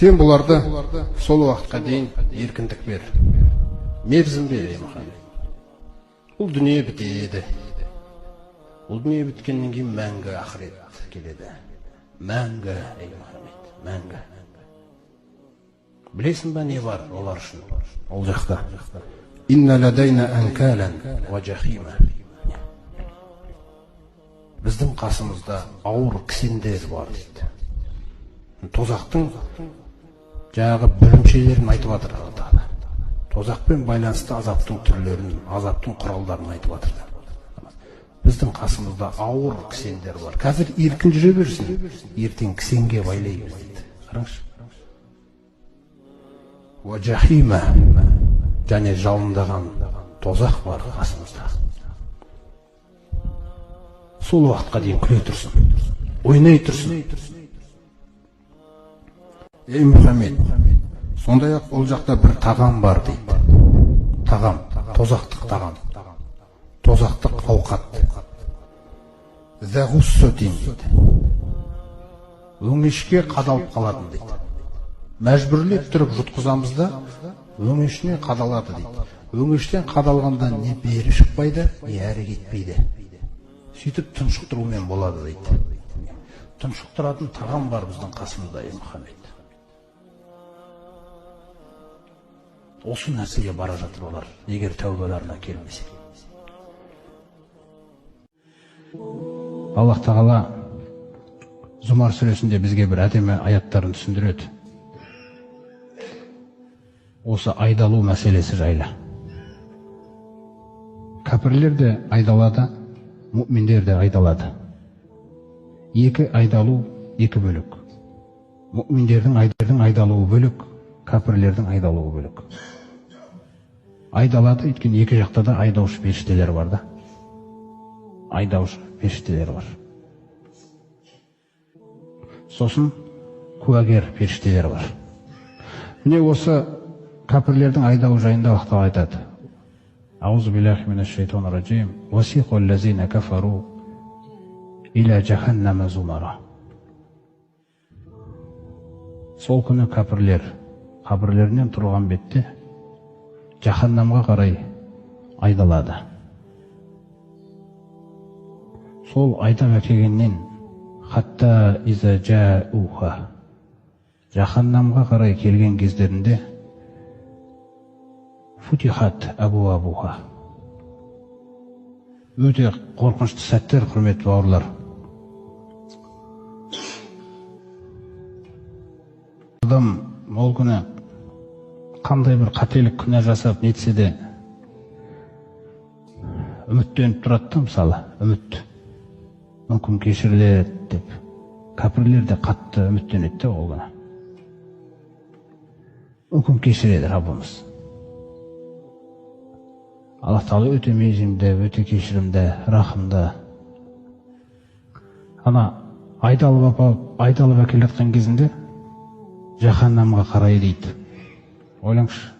Сен бұларды сол уақытқа дейін еркіндік бер, мерзім бер, ей Мұхаммед. Бұл дүние бітеді. Бұл дүние біткеннен кейін мәңгі ақырет келеді. Мәңгі, ей Мұхаммед, мәңгі. Білесің ба не бар олар үшін ол жақта? Инна ладайна анкалан ва жахима. Біздің қасымызда ауыр кісендер бар дейді. Тозақтың жаңағы бөлімшелерін айтып жатыр Алла Тағала. Тозақпен байланысты азаптың түрлерін, азаптың құралдарын айтып жатыр. Біздің қасымызда ауыр кісендер бар. Қазір еркін жүре берсін, ертең кісенге байлаймыз дейді. Қараңызшы. Уа жахима, және жалындаған тозақ бар қасымызда. Сол уақытқа дейін күле тұрсын, ойнай тұрсын. Ей Мұхаммед, сондай-ақ ол жақта бір тағам бар дейді. Тағам, тозақтық тағам, тозақтық ауқат. Зағуссатин дейді. Өңешке қадалып қалатын дейді. Мәжбүрлеп тұрып жұтқызамыз да, өңешіне қадалады дейді. Өңештен қадалғанда не бері шықпайды, не әрі кетпейді. Сөйтіп тұншықтырумен болады дейді. Тұншықтыратын тағам бар біздің қасымызда, ей Мұхаммед. Осы нәрсеге бара жатыр олар, егер тәубаларына келмесе. Аллах Тағала Зумар сүресінде бізге бір әдемі аяттарын түсіндіреді. Осы айдалу мәселесі жайлы. Кәпірлер де айдалады, мүминдер де айдалады. Екі айдалу екі бөлек. Мүминдердің айдалуы бөлек, кәпірлердің айдалуы бөлек. Айдалады, өйткені екі жақта да айдаушы періштелер бар да. Айдаушы періштелер бар. Сосын куәгер періштелер бар. Міне осы кәпірлердің айдауы жайында Аллах Тағала айтады. Аузу биллахи минаш шайтанир ражим. Васиқал лазина кафару иля жаханнама зумара. Сол күні кәпірлер қабірлерінен тұрған бетте жаһаннамға қарай айдалады. Сол айдап әкелгеннен хатта иза жауха, жаһаннамға қарай келген кездерінде футихат абуабуха. Өте қорқынышты сәттер, құрметті бауырлар. Адам ол күні қандай бір қателік күнә жасап нетсе де үміттеніп тұрады да, мысалы, үміт мүмкін кешіріледі деп. Кәпірлер де қатты үміттенеді де ол күні. Мүмкін кешіреді Раббымыз. Аллах Тағала өте мейірімді, өте кешірімді, рахымды. Ана айдалып апарып, айдалып әкеле жатқан кезінде жаһаннамға қарай дейді. Ойлаңызшы.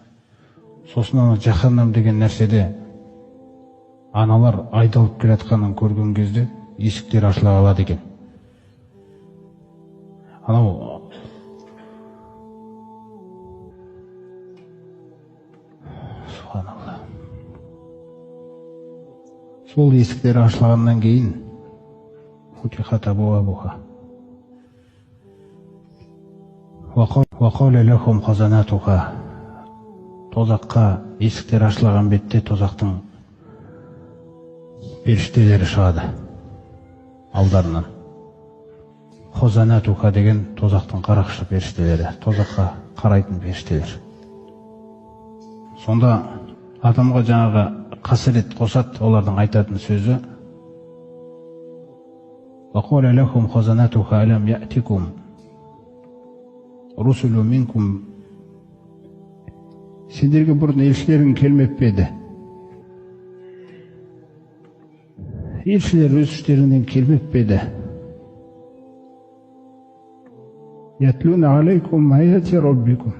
Сосын ана жаһаннам деген нәрседе аналар айдалып келе жатқанын көрген кезде есіктер ашыла қалады екен. Анау субханалла. Сол есіктер ашылғаннан кейін футихат абуабуха. Уақала лахум хазанатуха. Тозаққа есіктер ашылған бетте тозақтың періштелері шығады алдарынан. Хазанатуха деген тозақтың қарақшы періштелері, тозаққа қарайтын періштелер. Сонда адамға жаңағы қасірет қосады, олардың айтатын сөзі. Уақала лахум хазанатуха алам яътикум русулу минкум. Сендерге бұрын елшілерің келмеп пе еді? Елшілер өз іштеріңнен келмеп пе еді? Ятлуна алейкум аяти раббикум.